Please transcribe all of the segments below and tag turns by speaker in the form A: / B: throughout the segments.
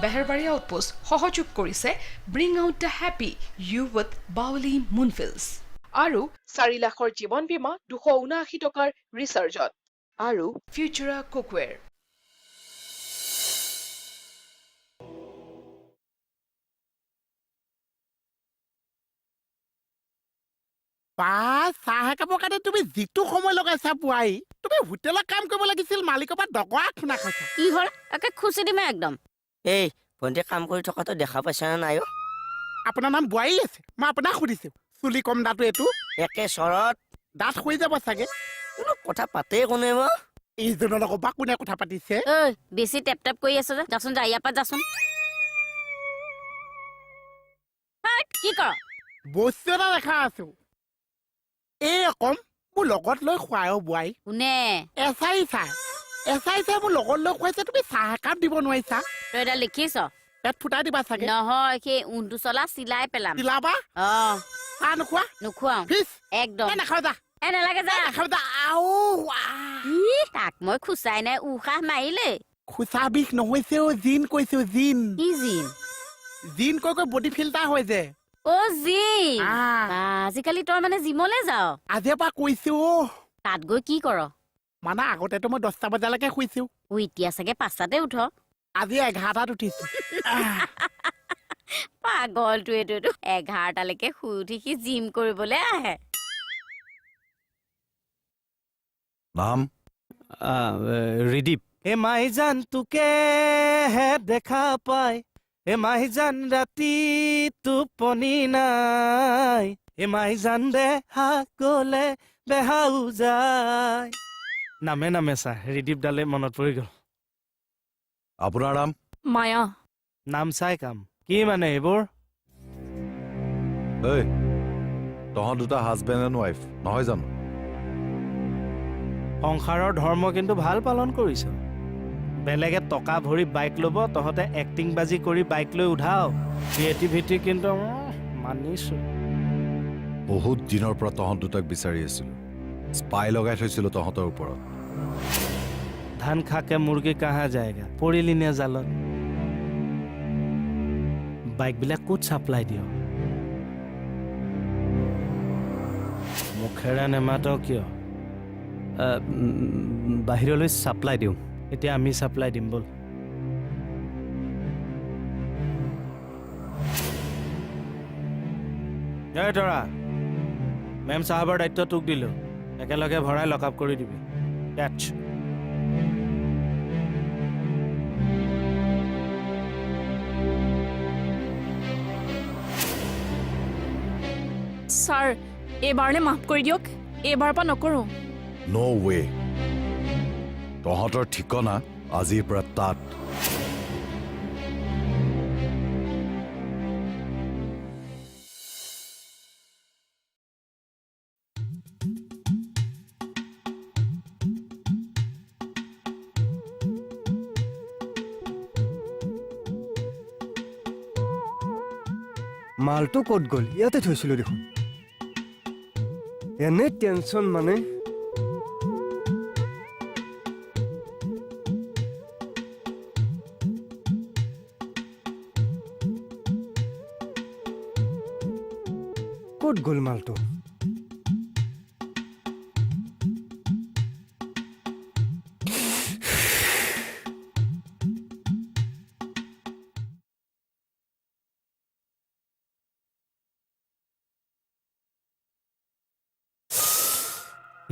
A: Beharbari outpost সহযোগ কৰিছে bring out the happy you with Bawali Moonfields আৰু 4 লাখৰ জীৱন বীমা 279 টকাৰ ৰিচাৰ্জত আৰু ফিউচাৰা কুকৱেৰ।
B: বা, চাহ একাপৰ কাৰণে তুমি যিটো সময় লগাইছা বোৱাৰী, তুমি হোটেলত কাম কৰিব লাগিছিল। মালিকৰ পৰা ডকৰা খুনা খাইছা।
C: কি হ'ল? একে খুচি দিমে একদম।
D: এই ভণ্টি, কাম কৰি থকাটো দেখা পাইছা নাই অ'?
B: আপোনাৰ নাম বোৱাৰী আছে, মই আপোনাক সুধিছো। চুলি কম দাঁতো এইটো।
D: একে চৰত।
B: দাঁত সৰি যাব চাগে।
D: কোনো কথা পাতেই কোনে বা?
B: এইজনৰ লগত বা কোনে কথা পাতিছে?
C: ঐ, বেছি টেপ টেপ কৰি আছ যে, যাচোন যা, ইয়াৰ পৰা যাচোন। হাট, কি কৰ?
B: বস্তু এটা দেখা আছো। এই অকম মোৰ লগত লৈ খুৱাই অ' বোৱাৰী।
C: কোনে?
B: S I sir, S I sir মোৰ লগত লৈ খুৱাইছে। তুমি চাহ একাপ দিব নোৱাৰিছা?
C: তই এতিয়া লিখিছ?
B: পেট ফুটাই দিবা চাগে।
C: নহয়, সেই ঊনটো চলা চিলাই পেলাম।
B: চিলাবা?
C: অ।
B: চাহ নোখোৱা?
C: নোখোৱাও।
B: ফিছ।
C: একদম।
B: এই নাখাওঁ যা।
C: এ নালাগে, যা।
B: এই নাখাওঁ যা, আও আহ।
C: ই, তাক মই খুচাই নাই, উশাহ মাৰিলে।
B: খোচা বিষ নহৈছে অ', জিন কৈছো, জিন।
C: কি জিন?
B: জিন কৈ কৈ বডি ফিল্টাৰ হয় যে।
C: অ জিম।
B: আহ।
C: বা, আজিকালি তই মানে জিমলে যাৱ?
B: আজিৰ পৰা কৈছো অ'।
C: তাত গৈ কি কৰ?
B: মানে আগতেতো মই 10টা বজালৈকে শুইছো।
C: অ, এতিয়া চাগে 5টাতে উঠ।
B: আজি 11টাত উঠিছো আহ।
C: পাগলটো এইটো। 11টালৈকে শুই উঠি সি জিম কৰিবলৈ আহে।
E: নাম?
F: ৰিদীপ। এ মাইজান, তোকে হে দেখা পাই, এ মাইজান, ৰাতি টোপনি নাই, এ মাইজান, দেহা গলে বেহাও যায়। নামে নামে ছাৰ, ৰিদীপ দালে মনত পৰি গ'ল।
E: আপোনাৰ নাম?
G: মায়া।
F: নাম চাই কাম কি মানে এইবোৰ?
E: ঐ, তহঁত দুটা হাজবেণ্ড এণ্ড ৱাইফ নহয় জানো?
F: সংসাৰৰ ধৰ্ম কিন্তু ভাল পালন কৰিছ। বেলেগে টকা ভৰি বাইক ল'ব, তহঁতে এক্টিং বাজি কৰি বাইক লৈ উধাও। ক্ৰিয়েটিভিটি কিন্তু মানিছো।
E: বহুত দিনৰ পৰা তহঁত দুটাক বিচাৰি আছিলো। স্পাই লগাই থৈছিলো তহঁতৰ ওপৰত।
F: ধান খাকে মুৰ্গী কাহা যায়গা, পৰিলি নে জালত? বাইকবিলাক ক'ত চাপ্লাই দিয়? মুখেৰে নেমাত কিয়?
H: বাহিৰলৈ ছাপ্লাই দিওঁ।
F: এতিয়া আমি চাপ্লাই দিম, ব'ল। এই তৰা, মেম চাহাবৰ দায়িত্ব তোক দিলোঁ। একেলগে ভৰাই লক আপ কৰি দিবি। কেটছ।
G: ছাৰ, এইবাৰলৈ মাফ কৰি দিয়ক। এইবাৰৰ পৰা নকৰোঁ।
E: ন' ৱে। তহঁতৰ ঠিকনা আজিৰ পৰা তাত।
I: মালটো ক'ত গ'ল? ইয়াতে থৈছিলোঁ দেখোন। এনে টেনশ্যন মানে। ক'ত গ'ল মালটো?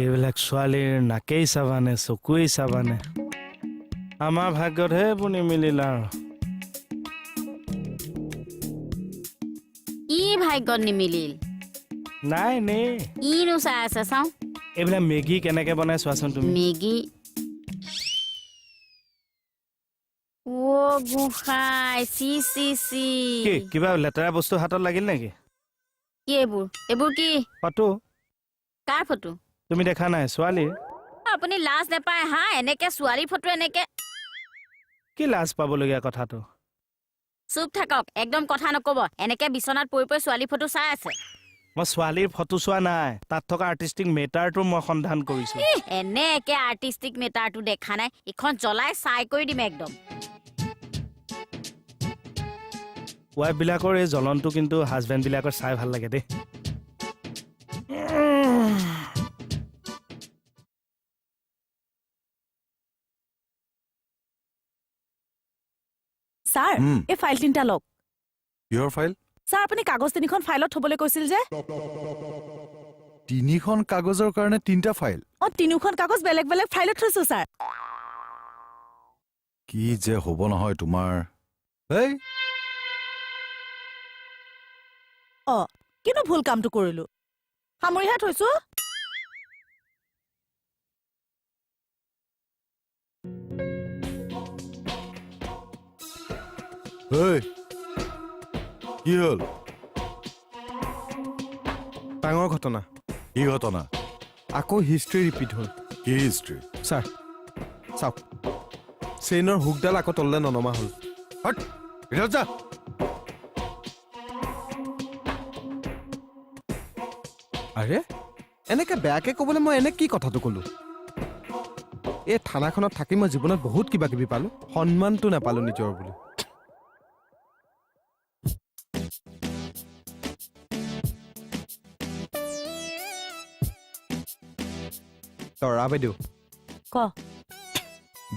F: এইবিলাক ছোৱালীৰ নাকেই চাবানে, চকুৱেই চাবানে? আমাৰ ভাগ্যতহে এইবোৰ নিমিলিল আৰু।
C: কি ভাগ্যত নিমিলিল?
F: নাই, এনেই।
C: কিনো চাই আছে চাওঁ।
F: এইবিলাক মেগী কেনেকে বনাই চোৱাচোন তুমি।
C: মেগী? অ' গোসাঁই, চি চি চি!
F: কি, কিবা লেতেৰা বস্তু হাতত লাগিল নেকি?
C: কি এইবোৰ? এইবোৰ কি?
F: ফটো।
C: কাৰ ফটো?
F: তুমি দেখা নাই? ছোৱালীৰ।
C: আপুনি লাজ নাপায় হা, এনেকে ছোৱালীৰ ফটো এনেকে?
F: কি লাজ পাবলগীয়া কথাটো?
C: চুপ থাকক, একদম কথা নকব। এনেকে বিচনাত পৰি পৰি ছোৱালীৰ ফটো চাই আছে।
F: মই ছোৱালীৰ ফটো চোৱা নাই, তাত থকা আৰ্টিষ্টিক মেটাৰটো মই সন্ধান কৰিছো।
C: ইহ, এনে একে আৰ্টিষ্টিক মেটাৰটো দেখা নাই। এইখন জ্বলাই ছাই কৰি দিম একদম।
F: ৱাইফবিলাকৰ এই জ্বলনটো কিন্তু হাজবেণ্ডবিলাকৰ চাই ভাল লাগে দেই।
G: ছাৰ, এই ফাইল তিনিটা লওক।
E: কিহৰ ফাইল?
G: ছাৰ, আপুনি কাগজ তিনিখন ফাইলত থ'বলৈ কৈছিল যে।
E: তিনিখন কাগজৰ কাৰণে তিনিটা ফাইল?
G: অঁ, তিনিওখন কাগজ বেলেগ বেলেগ ফাইলত থৈছো ছাৰ।
E: কি যে হ'ব নহয় তোমাৰ। এই
G: অঁ, কিন্তু ভুল কামটো কৰিলো, সামৰিহে থৈছো।
E: কি হ'ল?
I: ডাঙৰ ঘটনা।
E: কি ঘটনা?
I: আকৌ হিষ্ট্ৰী ৰিপিট হ'ল।
E: কি হিষ্ট্ৰী?
I: ছাৰ চাওক, চেইনৰ হুকডাল আকৌ তললৈ ননমা হ'ল।
E: যা।
I: আৰে এনেকে বেয়াকে ক'বলৈ মই এনে কি কথাটো ক'লো? এই থানাখনত থাকি মই জীৱনত বহুত কিবা কিবি পালোঁ, সন্মানটো নাপালোঁ নিজৰ বুলি। তৰা বাইদেউ।
G: ক।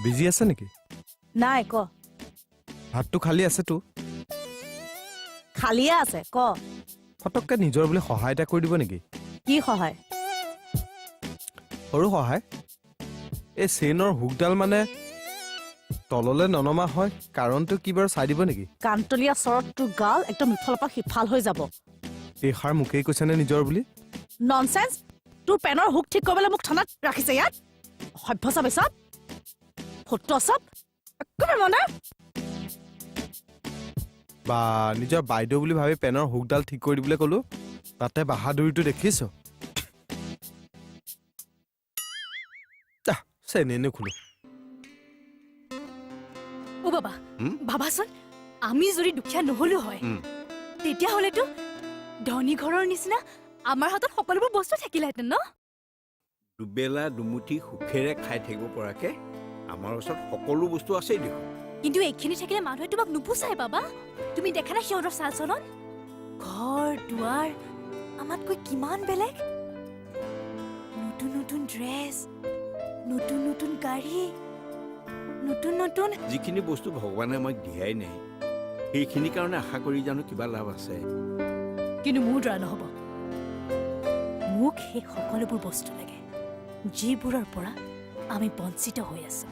I: বিজি আছে নেকি?
G: নাই, ক।
I: ভাতটো খালী আছেতো?
G: খালীয়ে আছে, ক।
I: ফটককে নিজৰ বুলি সহায় এটা কৰি দিব নেকি?
G: কি সহায়?
I: সৰু সহায়। এই চেইনৰ হুকডাল মানে তললৈ ননমা হয়, কাৰণটো কি বাৰু চাই দিব নেকি?
G: কাণতলীয়া চৰত তোৰ গাল একদম ইফালৰ পৰা সিফাল হৈ যাব।
I: এইষাৰ মোকেই কৈছেনে নিজৰ বুলি?
G: ননচেন্স! তোৰ পেনৰ হুক ঠিক কৰিবলৈ মোক থানাত ৰাখিছে ইয়াত। সভ্য চাব চব, ফটো চব একেবাৰে মনে।
I: বা নিজৰ বাইদেউ বুলি ভাবি পেনৰ হুকডাল ঠিক কৰি দিবলৈ ক'লো, তাতে বাহাদুৰিটো দেখিছ। চেনেই নোখোলো।
G: অ বাবা, ভাবাচোন আমি যদি দুখীয়া নহলো হয় তেতিয়াহ'লেতো ধনী ঘৰৰ নিচিনা আমাৰ হাতত সকলোবোৰ বস্তু থাকিলেহেঁতেন ন?
J: দুবেলা দুমুঠি সুখেৰে খাই থাকিব পৰাকে আমাৰ ওচৰত সকলো বস্তু আছেই দেখোন।
G: কিন্তু এইখিনি থাকিলে মানুহে তোমাক নুপুচাই বাবা। তুমি দেখা নাই সিহঁতৰ চাল চলন, ঘৰ দুৱাৰ আমাতকৈ কিমান বেলেগ। নতুন নতুন ড্ৰেছ, নতুন নতুন গাড়ী, নতুন নতুন।
J: যিখিনি বস্তু ভগৱানে আমাক দিয়াই নাই সেইখিনিৰ কাৰণে আশা কৰি জানো কিবা লাভ আছে?
G: কিন্তু মোৰ দ্বাৰা নহ'ব। মোক সেই সকলোবোৰ বস্তু লাগে যিবোৰৰ পৰা আমি বঞ্চিত হৈ আছো।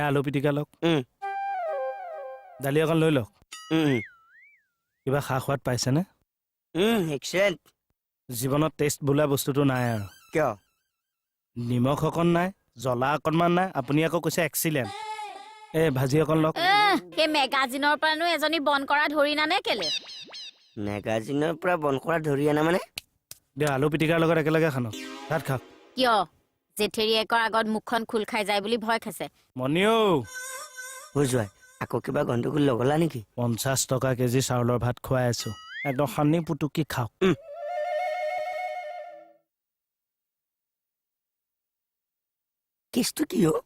F: আলু পিটিকা লওক, দালি অকণ লৈ লওক। কিবা খা সোৱাদ পাইছেনে?
D: এক্সেলেণ্ট।
F: জীৱনত টেষ্ট বোলা বস্তুটো নাই আৰু।
D: কিয়?
F: নিমখ অকণ নাই, জ্বলা অকণমান নাই, আপুনি আকৌ কৈছে এক্সিলেণ্ট। এই ভাজি অকণ লওক।
C: সেই মেগাজিনৰ পৰানো এজনী বন কৰা ধৰি নানে কেলে?
D: মেগাজিনৰ পৰা বন কৰা ধৰি আনা মানে?
F: দিয়ক, আলু পিটিকাৰ লগত একেলগে খানো। ভাত খাওক।
C: কিয়? জেঠেৰীয়েকৰ আগত মুখখন খোল খাই যায় বুলি ভয় খাইছে।
F: মনিও
D: বুজোৱাই আকৌ কিবা গণ্ডগোল লগলা নেকি?
F: 50 টকা কেজি চাউলৰ ভাত খুৱাই আছো, একদম সানি পুটুকি খাওক।
D: কেছটো কি অ'?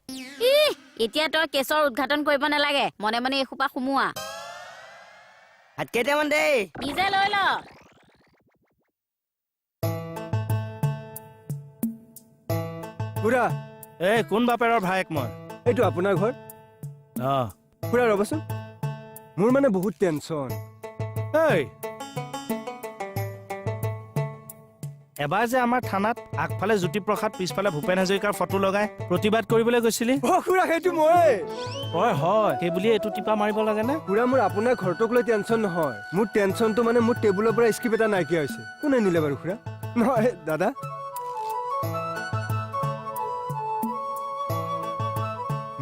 C: এতিয়া তই কেছৰ উদঘাটন কৰিব নালাগে, মনে মনে এসোপা সোমোৱা।
D: ভাত কেইটামান দেই,
C: নিজে লৈ ল।
I: খুৰা।
F: এই কোন বাপেৰৰ ভায়েক মই?
I: এইটো আপোনাৰ ঘৰ?
F: অঁ।
I: খুৰা ৰ'বচোন, মোৰ মানে বহুত টেনশ্যন।
F: এই এবাৰ যে আমাৰ থানাত আগফালে জ্যোতিপ্ৰসাদ পিছফালে ভূপেন হাজৰিকাৰ ফটো লগাই প্ৰতিবাদ কৰিবলৈ গৈছিলি?
I: অ খুৰা, সেইটো মই।
F: হয় হয়, সেই বুলিয়ে এইটো টিপা মাৰিব লাগেনে?
I: খুৰা, মোৰ আপোনাৰ ঘৰটোক লৈ টেনশ্যন নহয়, মোৰ টেনশ্যনটো মানে মোৰ টেবুলৰ পৰা স্ক্ৰিপ্ট এটা নাইকিয়া হৈছে। কোনে নিলে বাৰু খুৰা? নহয় দাদা,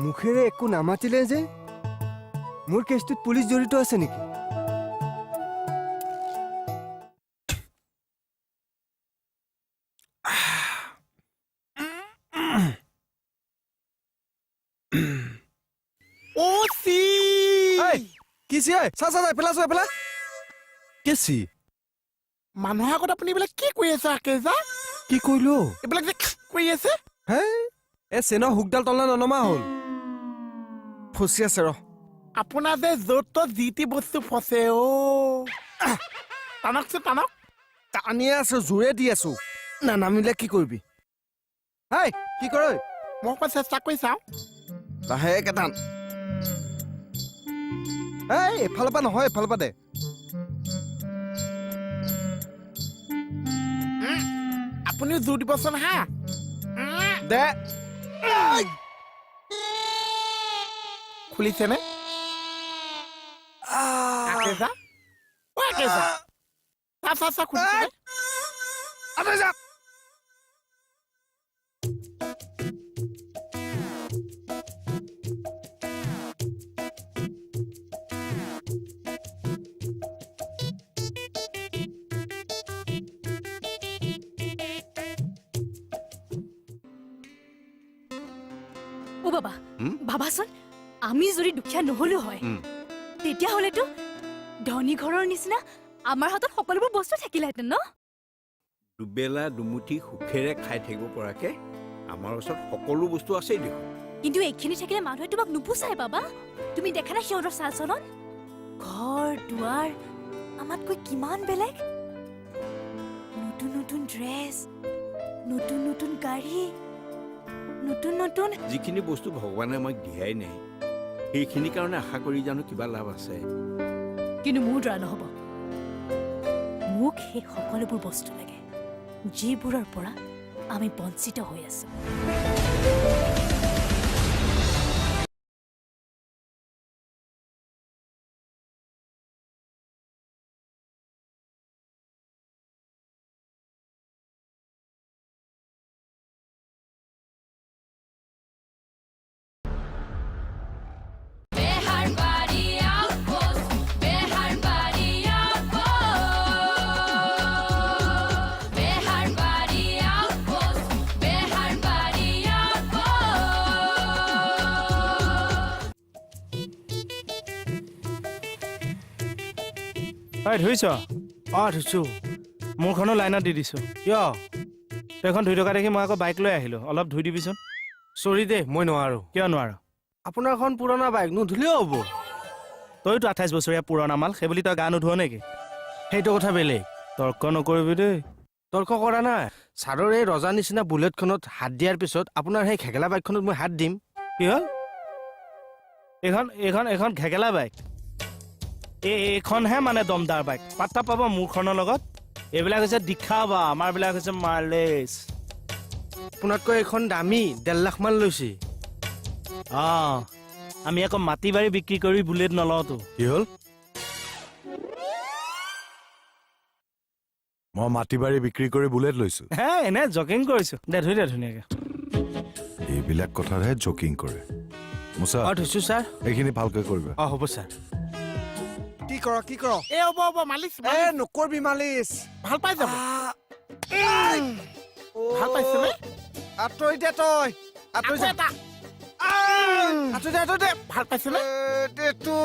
K: মুখেৰে একো নামাতিলে যে? মোৰ কেছটোত পুলিচ জড়িত আছে নেকি?
I: কি চি? চা চা, এফালে আছো, এফালে। কি চি?
B: মানুহৰ আগত আপুনি এইবিলাক কি কৰি আছে আকেজা?
I: কি কৰিলো?
B: এইবিলাক যে কৰি আছে।
I: হে, এই চেনৰ হুকডাল তললে ননমা হ'ল, ফচি আছে ৰ।
B: আপোনাৰ যে য'ত ত'ত যি টি বস্তু ফচে অ'। টানকচোন, টানক।
I: টানিয়ে আছো, জোৰে দি আছো, নানামিলে কি কৰিবি? হেই, কি কৰ?
B: মই অকণমান চেষ্টা কৰি চাওঁ।
I: লাহেকে টান। এই এফালৰ পৰা নহয়, এফালৰ পৰা দে।
B: আপুনিও জোৰ দিবচোন। হা,
I: দে।
B: খুলিছেনে? আকেজা, অ আকেজা, চা চা চা, খুলিছেনে?
I: আঁতৰি যা।
G: অ বাবা, ভাবাচোন, আমি যদি দুখীয়া নহলো হয়, তেতিয়াহ'লেতো ধনী ঘৰৰ নিচিনা আমাৰ হাতত সকলোবোৰ বস্তু থাকিলেহেঁতেন ন?
J: দুবেলা দুমুঠি সুখেৰে খাই থাকিব পৰাকে আমাৰ ওচৰত সকলো বস্তু আছেই দেখোন।
G: কিন্তু এইখিনি থাকিলে মানুহে তোমাক নুপোচায় বাবা। তুমি দেখা নাই সিহঁতৰ চাল চলন, ঘৰ দুৱাৰ আমাতকৈ কিমান বেলেগ। নতুন নতুন ড্ৰেছ, নতুন নতুন গাড়ী, নতুন নতুন।
J: যিখিনি বস্তু ভগৱানে আমাক দিয়াই নাই, সেইখিনিৰ কাৰণে আশা কৰি জানো কিবা লাভ আছে?
G: কিন্তু মোৰ দ্বাৰা নহ'ব। মোক সেই সকলোবোৰ বস্তু লাগে যিবোৰৰ পৰা আমি বঞ্চিত হৈ আছো।
F: ঐ, ধুইছ? অঁ, ধুইছোঁ। মোৰখনো লাইনত দি দিছোঁ। কিয় তইখন ধুই থকা দেখি মই আকৌ বাইক লৈ আহিলোঁ, অলপ ধুই দিবিচোন।
L: চৰি দেই, মই নোৱাৰোঁ।
F: কিয় নোৱাৰ?
L: আপোনাৰখন পুৰণা বাইক, নুধুলেও হ'ব।
F: তইতো 28 বছৰীয়া পুৰণা মাল, সেইবুলি তই গা নুধুৱ নেকি?
L: সেইটো কথা বেলেগ।
F: তৰ্ক নকৰিবি দেই।
L: তৰ্ক কৰা নাই। ছাৰৰ এই ৰজা নিচিনা বুলেটখনত হাত দিয়াৰ পিছত আপোনাৰ সেই ঘেগেলা বাইকখনত মই হাত দিম?
F: কি হ'ল? এইখন এইখন এইখন ঘেগেলা বাইক? এইখনহে মানে দমদাৰ বাইক। পাত্তা পাব মোৰখনৰ লগত। এইবিলাক হৈছে দীক্ষা বা, আমাৰবিলাক হৈছে মাৰ্লেছ।
L: আপোনাতকৈ এইখন দামী, 1.5 লাখ মান লৈছে।
F: অঁ, আমি আকৌ মাটি বাৰী বিক্ৰী কৰি বুলেট নলওঁতো।
E: কি হ'ল? মই মাটি বাৰী বিক্ৰী কৰি বুলেট লৈছো।
F: হে, এনে জগিং কৰিছো। দে ধুই দে ধুনীয়াকে।
E: এইবিলাক কথাতহে জকিং কৰে। মুছা।
L: অঁ, ধুইছো ছাৰ।
E: এইখিনি ভালকৈ কৰিবা।
L: অঁ, হ'ব ছাৰ।
I: কি কৰ, কি কৰ?
B: এ হ'ব হ'ব, মালিচ।
I: এ নকৰবি মালিচ।
B: ভাল পাই যাব। ভাল পাইছেনে?
I: আঁতৰি দে তই, আঁতৰি যা। আঁতৰি দে, আঁতৰি দে।
B: ভাল পাইছেনে?
I: এইটো।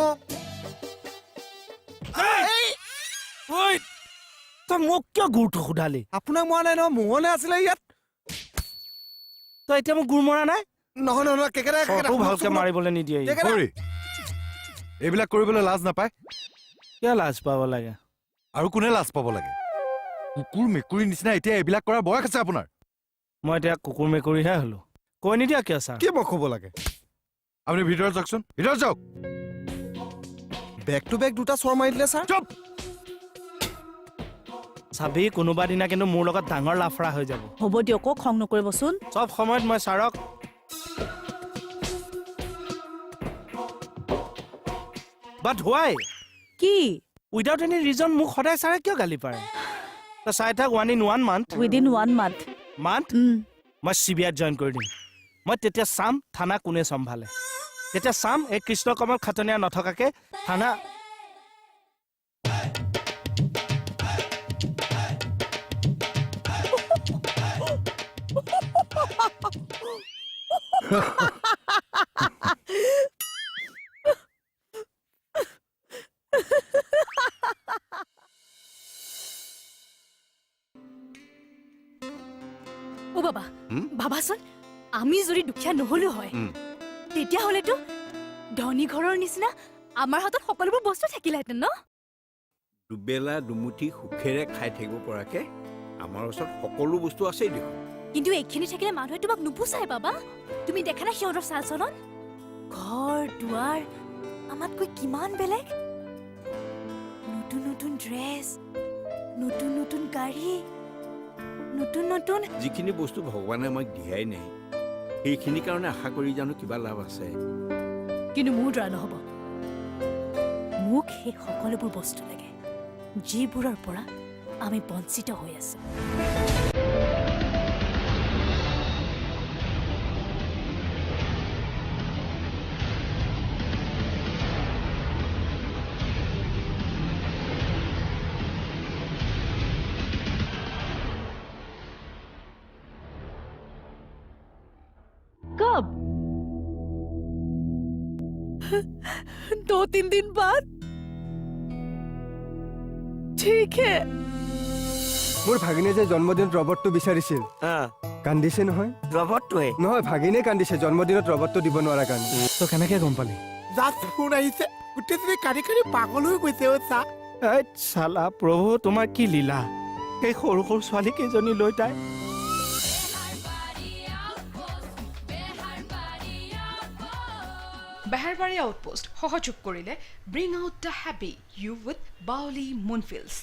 F: তই মোক কিয় গুৰটো সোধালি?
I: আপোনাক মৰা নাই নহয়, মোহনে আছিলে ইয়াত।
F: তই এতিয়া মোক গুৰ মৰা নাই?
I: নহয় নহয়, কেকেটা
F: কেকেটা ভালকে মাৰিবলৈ নিদিয়ে।
E: এইবিলাক কৰিবলৈ লাজ নাপায়?
F: কিয় লাজ পাব লাগে?
E: আৰু কোনে লাজ পাব লাগে? কুকুৰ মেকুৰীৰ নিচিনা এতিয়া এইবিলাক কৰাৰ বয়স আছে আপোনাৰ?
F: মই এতিয়া কুকুৰ মেকুৰীহে হলো। কৈ নিদিয়া কিয় ছাৰ?
I: কি মই ক'ব লাগে?
E: আপুনি ভিতৰত যাওকচোন, ভিতৰত যাওক।
I: বেক টু বেক দুটা চৰ মাৰি দিলে ছাৰ।
E: চুপ।
F: চাবি, কোনোবা দিনা কিন্তু মোৰ লগত ডাঙৰ লাফৰা হৈ যাব।
M: হ'ব দিয়ক, খং নকৰিবচোন।
F: চব সময়ত মই ছাৰক। বাট why?
M: কি?
F: উইদাউট এনি ৰিজন মোক সদায় ছাৰে কিয় গালি পাৰে? তই চাই থাক, one in one month.
M: Within one month.
F: Month? মই চি বি আইত জইন কৰি দিম। মই তেতিয়া চাম থানা কোনে চম্ভালে। তেতিয়া চাম এই কৃষ্ণ কমল খাটনিয়া নথকাকে থানা।
G: অ বাবা, ভাবাচোন, আমি যদি দুখীয়া নহলো হয়, তেতিয়াহ'লেতো ধনী ঘৰৰ নিচিনা আমাৰ হাতত সকলোবোৰ বস্তু থাকিলেহেঁতেন ন?
J: দুবেলা দুমুঠি সুখেৰে খাই থাকিব পৰাকে আমাৰ ওচৰত সকলো বস্তু আছেই দেখোন।
G: কিন্তু এইখিনি থাকিলে মানুহে তোমাক নুপোচায় বাবা। তুমি দেখা নাই সিহঁতৰ চাল চলন, ঘৰ দুৱাৰ আমাতকৈ কিমান বেলেগ। নতুন নতুন ড্ৰেছ, নতুন নতুন গাড়ী, নতুন নতুন।
J: যিখিনি বস্তু ভগৱানে আমাক দিয়াই নাই, সেইখিনিৰ কাৰণে আশা কৰি জানো কিবা লাভ আছে?
G: কিন্তু মোৰ দ্বাৰা নহ'ব। মোক সেই সকলোবোৰ বস্তু লাগে যিবোৰৰ পৰা আমি বঞ্চিত হৈ আছো।
M: कब? 2-3 दिन बाद? ठीक है।
K: মোৰ ভাগিনে যে জন্মদিনত ৰবটটো বিচাৰিছিল, কান্দিছে নহয়?
D: ৰবটটোৱে
K: নহয়, ভাগিনে কান্দিছে জন্মদিনত ৰবটটো দিব নোৱাৰা কাৰণে।
F: তই কেনেকে গম পালি?
B: জাষ্ট ফোন আহিছে, গোটেইজনী কান্দি কান্দি পাগল হৈ গৈছে অ' চা।
F: এই চালা প্ৰভু, তোমাৰ কি লীলা! সেই সৰু সৰু ছোৱালী কেইজনী লৈ তাই।
A: বেহাৰবাৰী আউটপোষ্ট সহযোগ কৰিলে bring out the happy you with Baoli Moonfields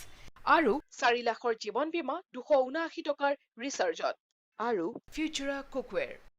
A: আৰু 4 লাখৰ জীৱন বীমা 279 টকাৰ ৰিচাৰ্জত আৰু ফিউচাৰা কুকৱেৰ।